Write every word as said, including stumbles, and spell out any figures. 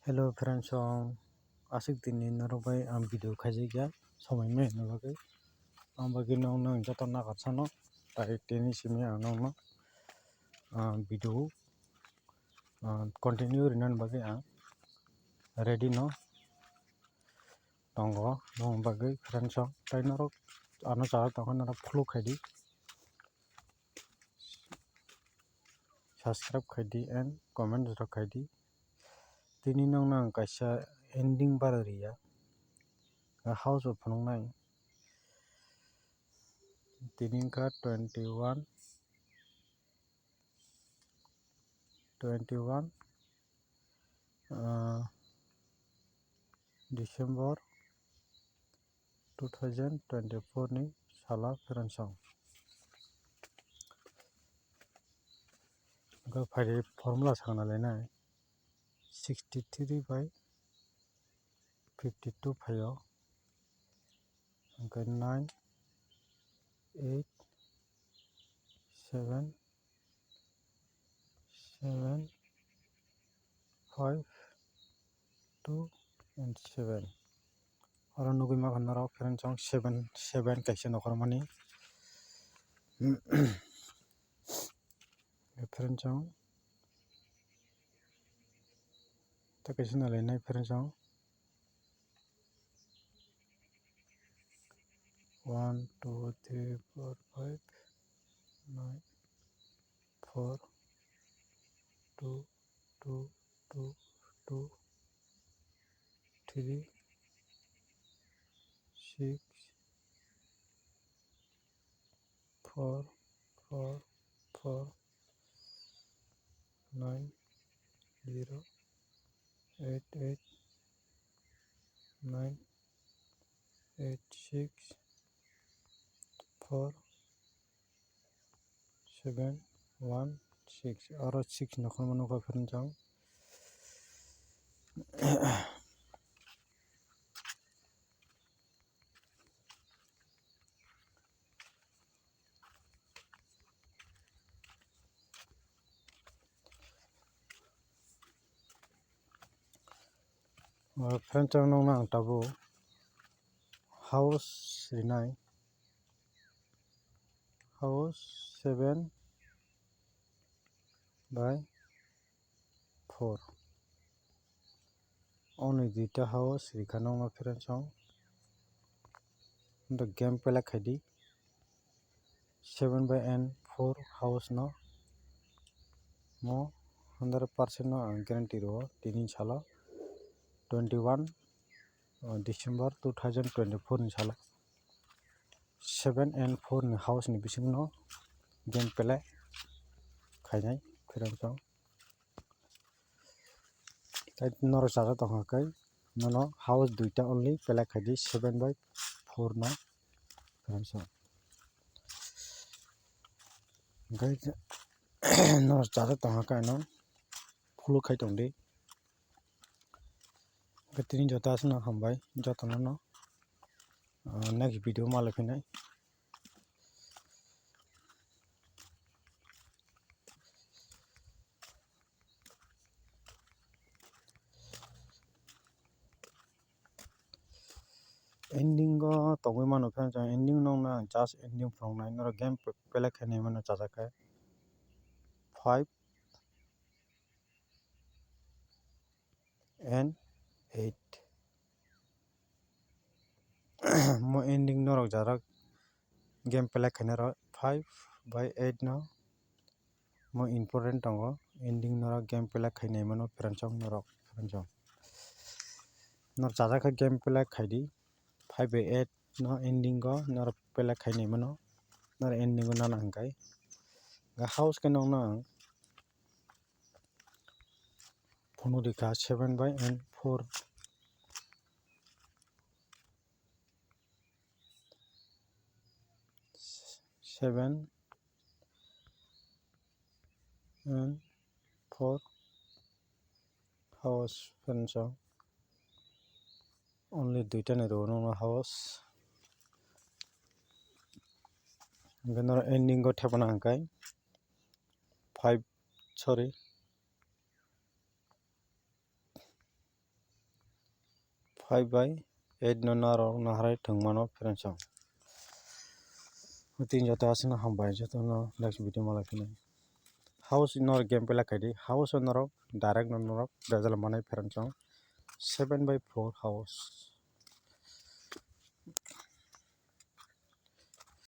Hello friends, ang aswk tini norok bai ang video khaijak ya, somoi maya ni bagwi. Ang bagwi nokno joto nakarchano, tai tini simi ang nokno, ah, video, ah, continue rinani bagwi ang ready no tongo, nokni bagwi friends. Tai norok ano chajak tongkha norok follow khaidi. Subscribe khaidi and comment rok khaidi. Tini nokno ang kaisa ending bara riya, house o phunuknai. Tini wngkha twenty one, twenty one, ah, December two thousand twenty four ni sala pherensong. Hwnkhe phaidi formula sakna lainai, sixty three by fifty two phaio, hwnkhe nine eight seven seven, five, two and seven. Oro nugwi mankha norok friends, seven, seven kaisa nokhormani. Friends, tei kaisa nalainai friends. One, two, three, four, five, nine, four, two, two, two, two, three, six, four, four, four, nine, zero, eight, eight, nine, eight, six, four, seven, one, six. Oro six nokhorma nukha friends. Friends, ang nokno ang tabuk house rinai, house seven by four. Oni duita house rikha nokno friends. Game play khaidi seven by and four house no mo hundred percent no ang guarantee rwo tini salo twenty one December two thousand twenty four ni salo seven and four ni house ni bisingno game play khainai friends. Tai norok chajak tongkha khe nono house duita only play khaidi seven by four no. Hwnkhe norok chajak tongkha khe ano follow khai tongdi. Hwnkhe tini joto aswkno hambai jotono no, ah, next video malai phinai. Ending o tongwi mano, friends, ending no ang just ending phunuknai, norok game play khainai mano chajak khe five and eight. Mo ending norok jarak game play khainai rok five by eight no mo important tongo, ending norok game play khainai mano friends, norok friends. Nor chajak khe game play khaidi five by eight no ending o norok play khainai mano, nor ending o nana hwnkhe house khe nokno ang phunuk rikha seven by and four, seven and four house friends. Only duita ni rwo nokno house. Hwnkhe norok ending o thepana hwnkhe five, sorry, five by eight no narok naharwi thwngmano pherensong. Tini joto aswkno hambai, jotono next video malai phino. House no game play khaidi, house no norok direct no norok result manai pherensong. Seven by four house.